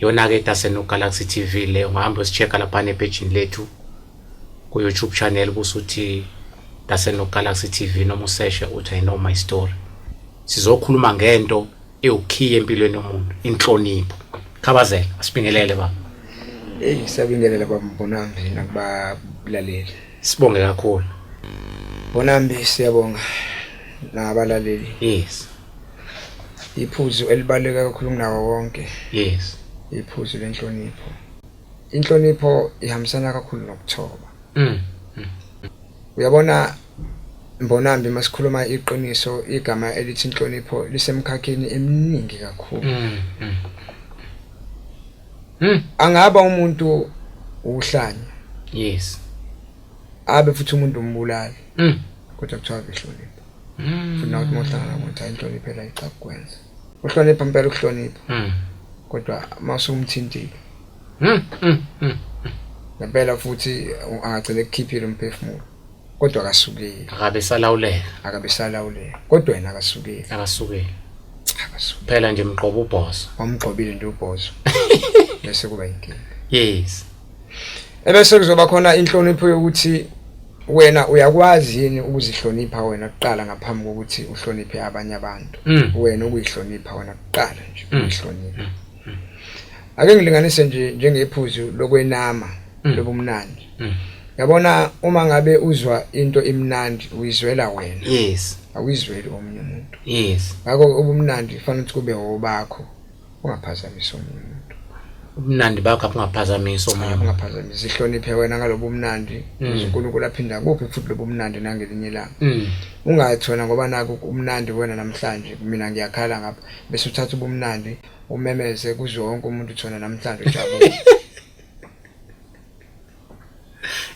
Yona-ke Daseno Galaxy TV le ungahamba usi-check-a laphana epejini lethu ku-YouTube channel kusuthi Daseno Galaxy TV noma useshe uthi I know my story. Sizokhuluma ngento ewukhiye empilweni yomuntu, inhlonipho. Khabazela, asibingelele baba. Hey, siyabingelela baba Mbonambi nakubalaleli. Sibonge kakhulu. Mbonambi siyabonga nabalaleli. Yes. Iphuzu elibaluleke kakhulu kunawo wonke. Yes. Iphuzu lenhlonipho. Inhlonipho ihambisana kakhulu nokuthoba. Uyabona Mbonambi masikhuluma iqiniso igama elithi inhlonipho lisemkhakheni eminingi kakhulu. Angaba umuntu uhlanya. Yes. Abe futhi umuntu umbulali. Kodwa kuthiwa abehlonipha. Futhi nawe uma uhlangana nomuntu hayi inhlonipho la icakukwenza. Uhlonipha impela ukuhlonipha. Kodwa mase umthintile. Ngempela futhi angagcina ekukhiphile umphefumulo. Kodwa akasukeli. Akabe salawuleka. Akabe salawuleka. Kodwa yena akasukeli. Akasukeli. Akasukeli. Phela nje mqobo ubhozo. Wamgqobile nje ubhozo. Bese kuba inkinga. Yes. Ebese kuzoba khona inhlonipho yokuthi wena uyakwazi yini ukuzihlonipha wena kuqala ngaphambi kokuthi uhloniphe abanye abantu. Wena ukuyihlonipha wena kuqala nje ukuyihlonipha. Ake ngilinganise nje njengephuzu lokwenama lobumnandi. Yabona uma ngabe uzwa into imnandi uyizwela wena. Yes. Awuyizweli omunye umuntu. Yes. Ngakho ubumnandi kufanele ukuthi kube obakho ungaphazamisi omunye umuntu. Ubumnandi bakho abungaphazamisi omunye umuntu. Ungaphazamisi, ihloniphe wena ngalobu mnandi. uNkulunkulu aphinda kuphi futhi lobu mnandi nangelinye ilanga. Ungathi wena ngoba naku umnandi wena namhlanje mina ngiyakhala ngapha bese uthatha ubumnandi umemeze kuzwe wonke umuntu uthi wena namhlanje ujabule.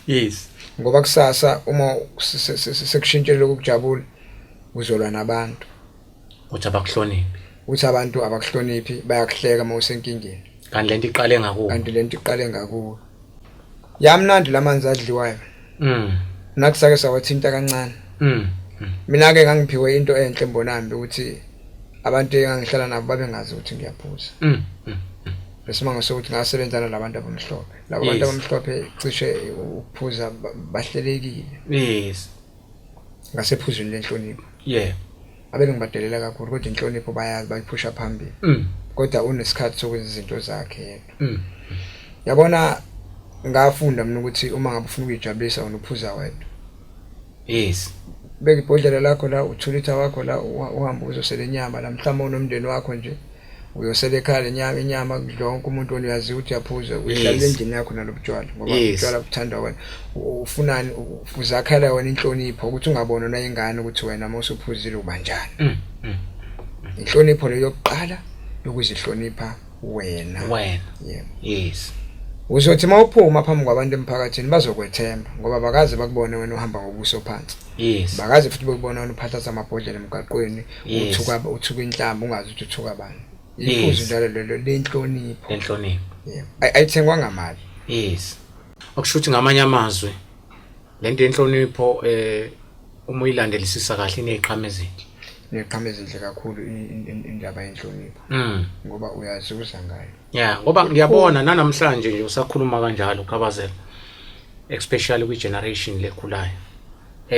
Yes. Ngoba kusasa uma sekushintshele lokujabula uzolwa nabantu. Uthi abakuhloniphi. Uthi abantu abakuhloniphi bayakuhleka uma usenkingeni. Kanti lento iqale ngakuwe. Kanti lento iqale ngakuwe. Yamnandi lamanzi adliwayo. Nathi sake sawathinta kancane. Mina ke ngangiphiwe into enhle Mbonambi ukuthi abantu engangihlala nabo babengazi ukuthi ngiyaphuza. Lesimanga sokuthi ngasebenzana nabantu abamhlophe. Labo bantu abamhlophe cishe ukuphuza bahlelekile. Yes. Ngasephuzweni lenhlonipho. Yeah. Abelungu badelela kakhulu kodwa inhlonipho bayazi bayiphusha phambili. Kodwa unesikhathi sokwenza izinto zakhe yedwa. Yabona ngafunda mina ukuthi uma ngabe ufuna ukuyijabulisa wena uphuza wedwa. Yes. Beka ibhodlela lakho la uthulitha wakho la uhambe uzosela inyama la mhlawumbe unomndeni wakho nje uyosela ekhaya lenyama inyama kudla wonke umuntu wena uyaziwa ukuthi uyaphuza uyihlalela endlini yakho nalobutshwala ngoba utshwala buthanda wena ufunani uzakhela wena inhlonipho ukuthi ungabona nayingane ukuthi wena uma usuphuzile uba njani. Inhlonipho leyo yokuqala yokuzihlonipha wena. Wena. Yebo. Yes. Uzothi mawuphuma phambi kwabantu emphakathini bazokwethemba ngoba bakaze bakubone wena uhamba ngobuso phansi. Yes. Bakaze futhi bekubona wena uphatha amabhodlela emgaqweni uthuka uthuka inhlamba ungazi ukuthi uthuka bani. Iphuzu njalo lelo lenhlonipho. Lenhlonipho. Yebo. Ayithengwa ngamali. Yes. Okusho ukuthi ngamanye amazwi lento yenhlonipho uma uyilandelisisa kahle ineziqhamo ezinhle. Ineziqhamo ezinhle kakhulu indaba yenhlonipho. Ngoba uyazuza ngayo. Yeah, ngoba ngiyabona nanamhlanje nje usakhuluma kanjalo Khabazela. Especially kwi generation lekhulayo.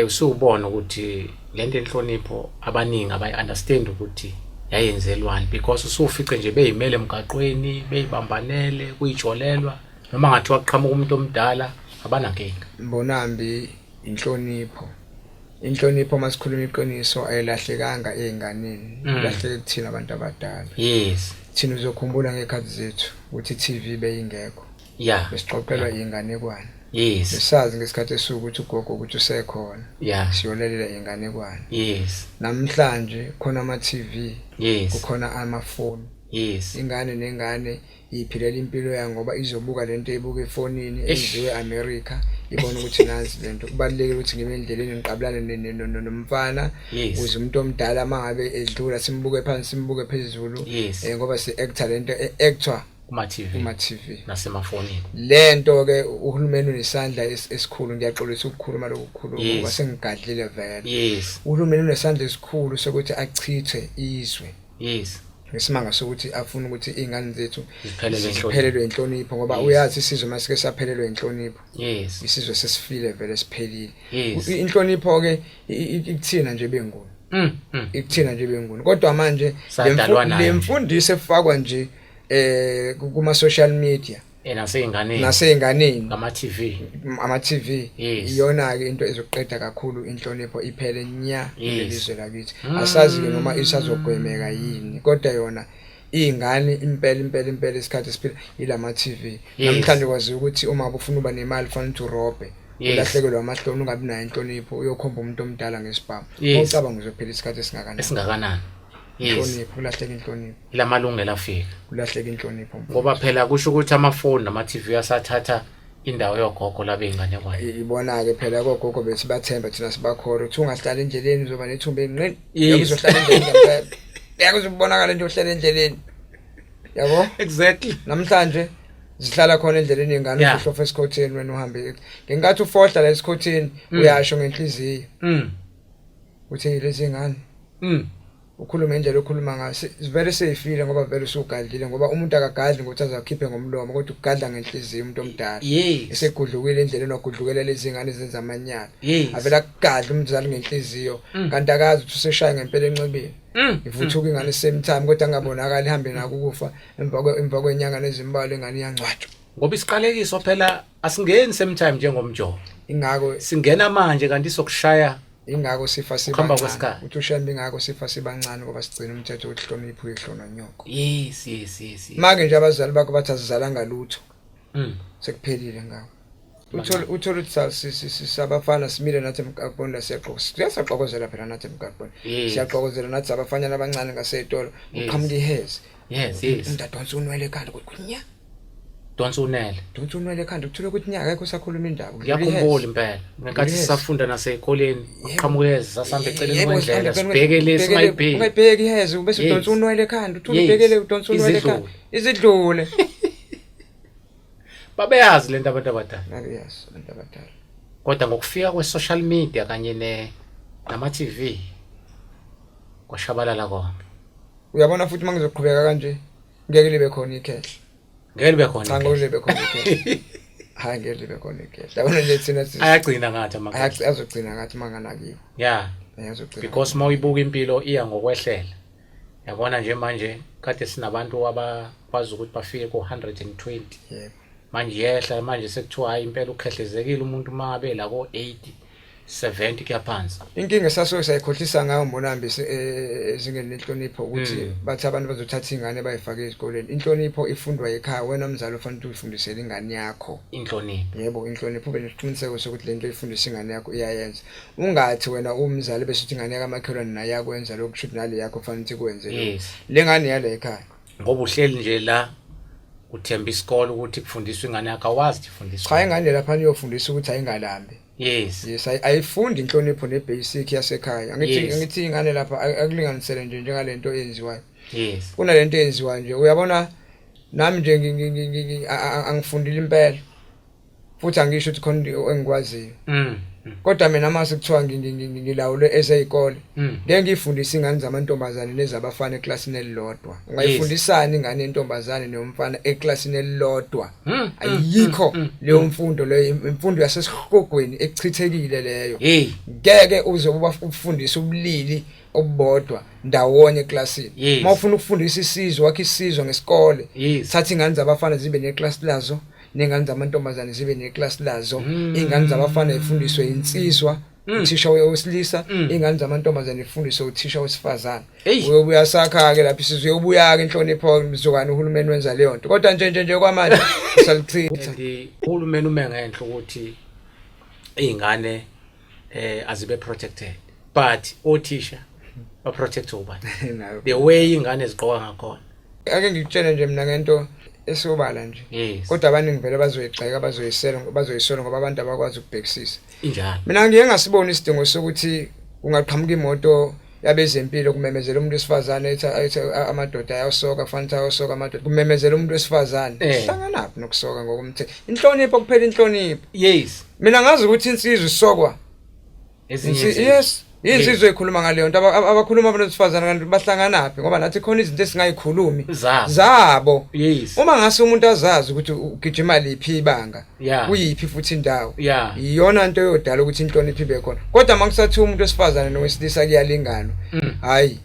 Usubona ukuthi lento enhlonipho abaningi abayi understand ukuthi yayenzelwani because usufice nje beyimele emgaqweni, beyibambanele, kuyijolelwa noma ngathiwa kuqhamuka umuntu omdala abanankinga. Mbonambi inhlonipho. Inhlonipho masikhuluma iqiniso ayilahlekanga ezinganeni, ilahleke kuthina abantu abadala. Yes. Thina uzokhumbula ngekhathi zethu ukuthi i-TV beyingekho. Yeah. Besixoxelwa inganekwane. Yes. Besazi ngesikhathi esuku ukuthi ugogo ukuthi usekhona. Yeah. Siyolalela inganekwane. Yes. Namhlanje khona ama TV. Yes. Kukhona amafoni. Yes. Ingane nengane iphilela impilo yayo ngoba izobuka lento eyibuka efonini enziwe eAmerica ibona ukuthi nansi lento kubalulekile ukuthi ngibe endleleni ngiqabulane nomfana ukuze umuntu omdala mangabe edlula simbuke phansi simbuke phezulu ngoba si actor lento e-actor kuma TV kuma TV nasemafonini. Lento ke uhulumeni unesandla esikhulu, ngiyaxolisa ukukhuluma lokukhuluma ngoba sengigadlile vele. Yes. Uhulumeni unesandla esikhulu sokuthi achithe izwe. Yes. Ngesimanga sokuthi afuna ukuthi izingane zethu Ziphelelwe inhlonipho. ziphelelwe inhlonipho, ngoba uyazi isizwe masike saphelelwe inhlonipho, isizwe sesifile vele, siphelile. Inhlonipho ke ikuthina nje benguni, ikuthina nje benguni, kodwa manje le Sadalwa nayo le nje. mfundiso efakwa nje kuma social media Naseyinganeni. Naseyinganeni. Ngama TV. Ama TV. Iyona ke into ezoqeda kakhulu inhlonipho, iphele nya kulelizwe lakithi. Asazi ke noma isazogwemeka yini, kodwa yona ingane impela impela impela isikhathi esiphila ilama TV. Namhlanje kwazi ukuthi uma ufuna uba nemali kufanele ukuthi urobhe, ulahlekelwe amahloni, ungabi nayo inhlonipho, uyokhomba umuntu omdala ngesibhamu. Ucabanga uzophila isikhathi esingakanani? Esingakanani, yes. Inhlonipho, kulahleka inhlonipho. Ilamalungelo afika. Kulahleka inhlonipho, mfowethu. Ngoba phela kusho ukuthi amafoni nama TV asathatha indawo yogogo labeyingane kwayo. Ibona ke phela kogogo bethi bathemba thina sibakholwa ukuthi ungahlala endleleni uzoba nethumba enqeni. Uzohlala endleleni ngempela, ngeke uzubonakala nje uhlala endleleni, yabo. Namhlanje zihlala khona endleleni ingane, ufohlofa esikhotheni, wena uhambe. Ngenkathi ufohla la esikhotheni, uyasho ngenhliziyo uthi lezi ngane, ukhuluma indlela okhuluma ngayo, vele seyifile, ngoba vele usugadlile, ngoba umuntu akagadli ngokuthi azakhiphe ngomlomo, kodwa ugadla ngenhliziyo umuntu omdala. Esegudlukile endleleni, wagudlukela lezi ngane ezenza amanyala. Avela akugadla umzali ngenhliziyo, kanti akazi ukuthi useshaya ngempela enxebeni. Ivuthuka ingane same time, kodwa angabonakali, ihambe nako ukufa. Emva kwenyanga nezimbalwa ingane iyangcwatshwa. Ngoba isiqalekiso phela asingeni same time njengomjovo. Ingako Singena manje, kanti sokushaya Ingako sifa Ukuhamba sibancane. kwesikhathi. Uthi ushembe ingako sifa sibancane, ngoba sigcina umthetho wokuhlonipha uyihlo nonyoko. yes yes yes, yes. Make nje abazali bakho bathi azizalanga lutho, sekuphelile ngawo. Uthola ukuthi sabafana simile nathi emgaqweni la, siyaqoka, siyaxokozela phela nathi emgaqweni. Siyaxokozela nathi abafanyana abancane ngasey'tolo. Uqhamuka iheze, yes yes umuntu adonsa unwele ekhanda ukuthi nya. Donsa unele. Donsa unwele ekhanda, kuthule ukuthi nya, akekho usakhuluma indaba. Ngiyakhumbula impela ngenkathi sisafunda nasey'koleni, qhamuka iheze, sasihamba eceleni kwendlela, sihamba eceleni sibheke le, singayibheki. Ungayibheki iheze, bese udonsa unwele ekhanda, uthule, ubhekele, udonsa unwele ekhanda, Izidlule. Izidlule. Babeyazi lento abantu abadala. Babeyazi abantu abadala. Kodwa ngokufika kwe-social media kanye nama-TV, kwashabalala konke. Uyabona futhi, uma ngizoqhubeka kanje, ngeke libe khona ikhehla. Ngeke libe khona Cha, ikhehla. ngeke libe khona ikhehla, hayi, ngeke libe khona ikhehla. Yabona nje thina Ayagcina ngathi amakhehla. Azogcina ngathi manganakiwe. Ayazogcina. Because uma uyibuka impilo iya ngokwehlela, yabona nje manje kade sinabantu abakwazi ukuthi bafike ku-120. Manje yehla, manje sekuthiwa hayi, impela ukhehlezekile umuntu uma ngabe la ko-80, 70 kuya phansi. Inkinga esasuke sayikhohlisa ngayo, Mbonambi, ezingeni lenhlonipho ukuthi bathi abantu bazothatha ingane bayifake ezikoleni. Inhlonipho ifundwa ekhaya. Wena mzali ufanele ukuthi uyifundisele ingane yakho. Inhlonipho. Yebo, inhlonipho, ube nesiqiniseko sokuthi lento oyifundisa ingane yakho iyayenza. Ungathi wena umzali bese uthi ingane yakamakhelwane naye iyakwenza lokhu, kusho ukuthi nale yakho kufanele ukuthi ikwenze lokhu. Le ngane yala ekhaya. Ngoba uhleli nje la uthemba isikole ukuthi kufundiswa ingane yakho, awazi ukuthi ifundiswa. Cha, ingane lapha iyofundisa ukuthi ayingalambi. Yes, ayifundi inhlonipho nebasic yasekhaya. Angithi angithi ingane lapha akulinganisele nje njengalento eyenziwayo. Kunalento eyenziwayo nje, uyabona, nami nje angifundile impela, futhi angisho ukuthi khona into engikwaziyo, kodwa mina mase kuthiwa ngilawule ezeyikole, ngeke ngiyifundise ingane zamantombazane nezabafana eklasini elilodwa. Ungayifundisani ingane yentombazane neyomfana eklasini elilodwa? Ayikho leyo mfundo leyo, imfundo yasesihogweni echithekile leyo. Ngeke uze ufundise ubulili obubodwa ndawonye eklasini. Uma ufuna ukufundisa isizwe, wakhe isizwe ngesikole, thatha ingane zabafana zibe neklasi lazo, nengane zamantombazane zibe neklasi lazo. Ingane zabafana ifundiswe insizwa, uthisha wesilisa, ingane zamantombazane ifundiswe uthisha wesifazane. Uyobuya sakha ke lapho isizwe, uyobuya ke inhlonipho mzukwane uhulumeni wenza leyo nto. Kodwa nje nje nje kwamanje salichitha. And uhulumeni ume ngenhla ukuthi iy'ngane azibe protected, but othisha ba protect ubani? Nayo. The way ingane zigqoka ngakhona. Ake ngikutshele nje mina ngento esobala nje, kodwa abaningi vele bazoyigxeka, bazoyisela, bazoyisola, ngoba abantu abakwazi ukubhekisisa. Mina ngiye ngasibona isidingo sokuthi kungaqhamuka imoto yabezempilo kumemezela umuntu wesifazane, ethi amadoda ayasoka, kufanele ayosoka amadoda, kumemezela umuntu wesifazane. Hlanganaphi nokusoka ngokomthetho? Inhlonipho kuphela, inhlonipho. Mina ngazi ukuthi insizwa isokwa Ezinye Yes. Insizwa ekhuluma ngaleyo nto abakhuluma abantu besifazane kanti bahlanganaphi ngoba nathi khona izinto esingayikhulumi zabo. Uma ngase umuntu azazi ukuthi ugijima liphi ibanga kuyiphi futhi indawo iyona nto eyodala ukuthi inhlonipho ibe khona. Kodwa makusathiwa umuntu wesifazane nowesilisa kuyalinganwa, hayi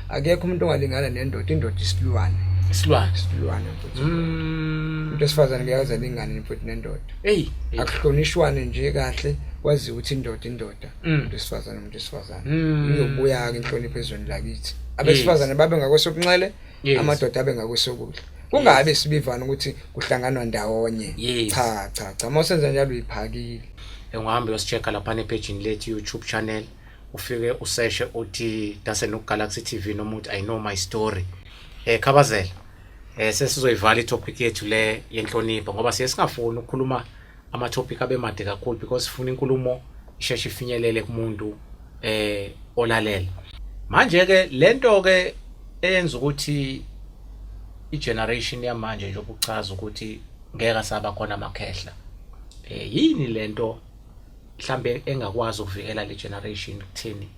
akekho umuntu ongalingana nendoda, indoda isilwane. Isilwane. Isilwane mfowethu. Umuntu wesifazane ngeke aze alingane mfowethu nendoda. Hey, akuhlonishwane nje kahle kwaziwa ukuthi indoda indoda, umuntu wesifazane umuntu wesifazane. Izobuya ke inhlonipho ezweni lakithi. Abesifazane babe ngakwesokunxele, amadoda abe ngakwesokudla. Kungabe sibivana ukuthi kuhlanganwa ndawonye. Cha cha cha, mawusenza njalo uyiphakile. Ungahamba uyosichecka lapha nepage lethu YouTube channel, ufike useshe uthi Dasenook Galaxy TV noma uthi I know my story. Khabazela, sesizoyivala itopic yethu le yenhlonipho ngoba siye singafuni ukukhuluma ama topic abe made kakhulu because sifuna inkulumo isheshe ifinyelele kumuntu olalela. Manje ke lento ke eyenza ukuthi igeneration yamanje nje ukuchaza ukuthi ngeke saba khona amakhehla, yini lento mhlambe engakwazi ukuvikela le generation kutheni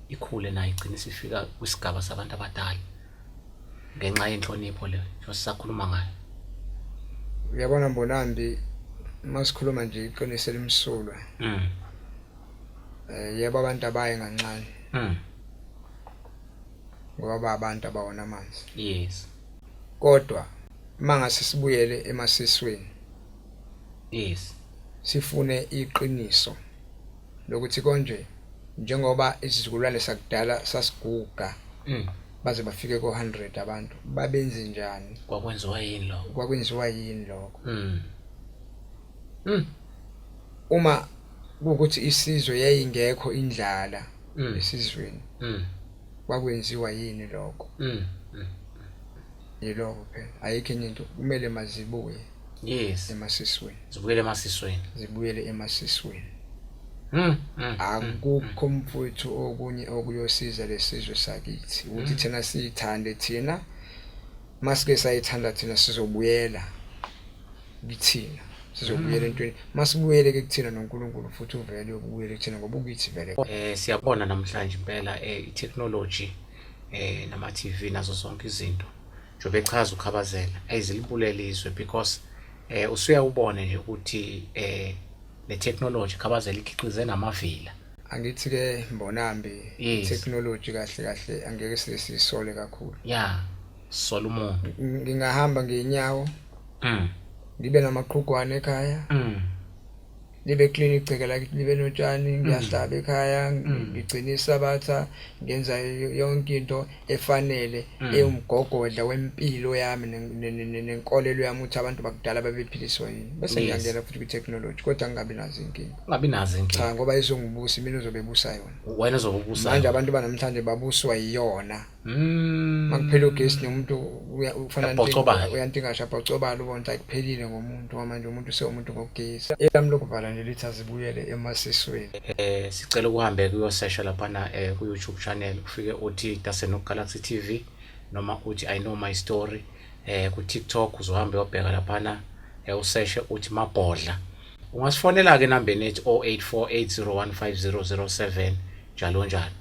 ikhule nayo igcine isifika kwisigaba sabantu abadala ngenxa yenhlonipho le njengoba sisakhuluma ngayo? Uyabona Mbonambi, masikhuluma nje iqiniso elimsulwa, yebo abantu abaye kancane, ngoba ba abantu abawona amanzi. Kodwa mangase sibuyele emasisweni, sifune iqiniso lokuthi konje njengoba isizukulwane sakudala sasiguga, baze bafike ko 100 abantu, babenze njani? Kwakwenziwa yini lokho? Kwakwenziwa yini lokho? Uma kuwukuthi isizwe yayingekho indlala esizweni, kwakwenziwa yini lokho? Yilokho phela, ayikho enye into, kumele mazibuye. Emasisweni. Zibuyele emasisweni. Zibuyele emasisweni. Akukho mfowethu okunye okuyosiza lesizwe sakithi ukuthi thina siyithande thina, masike sayithanda thina sizobuyela kithina, sizobuyela entweni, masibuyele ke kuthina noNkulunkulu futhi uvele ubuyele kuthina ngoba ukithi vele. Siyabona namhlanje impela i-technology nama TV nazo zonke izinto njengoba echaza uKhabazela ayizilibulele izwe because usuyawubona nje ukuthi le technology Khabazela ikhiqize namavila. Angithi ke Mbonambi, technology kahle kahle angeke sisole kakhulu. Sola umuntu. Ngingahamba ngenyawo. Ngibe namaqhugwane ekhaya. Libe clean igceke lakithi, libe notshani, ngiyahlaba ekhaya, ngigcina isabatha, ngenza yonke into efanele ewumgogodla wempilo yami nenkolelo yami ukuthi abantu bakudala babephiliswa yini. Bese ngiyangena futhi kwi-technology, kodwa ngingabi nazo inkinga. Ungabi nazo inkinga. Cha, ngoba izongibusa, mina uzobe ebusa yona. Wena uzobe ubusa. Manje abantu banamhlanje babuswa yiyona. Makuphela ugesi nomuntu ufana uyantingasha bhocobala, ubona ukuthi ayikuphelile ngomuntu, ngoba manje umuntu usewumuntu ngokugesi. Elami lokuvala nje lithi azibuyele emasisweni. Sicela ukuhambe kuyosesha laphana ku YouTube channel, ufike uthi Dasenook Galaxy TV noma uthi I know my story. Ku TikTok uzohamba uyobheka laphana, useshe uthi Mabhodla. Ungasifonela ke enambeni ethi 0848015007 njalo njalo.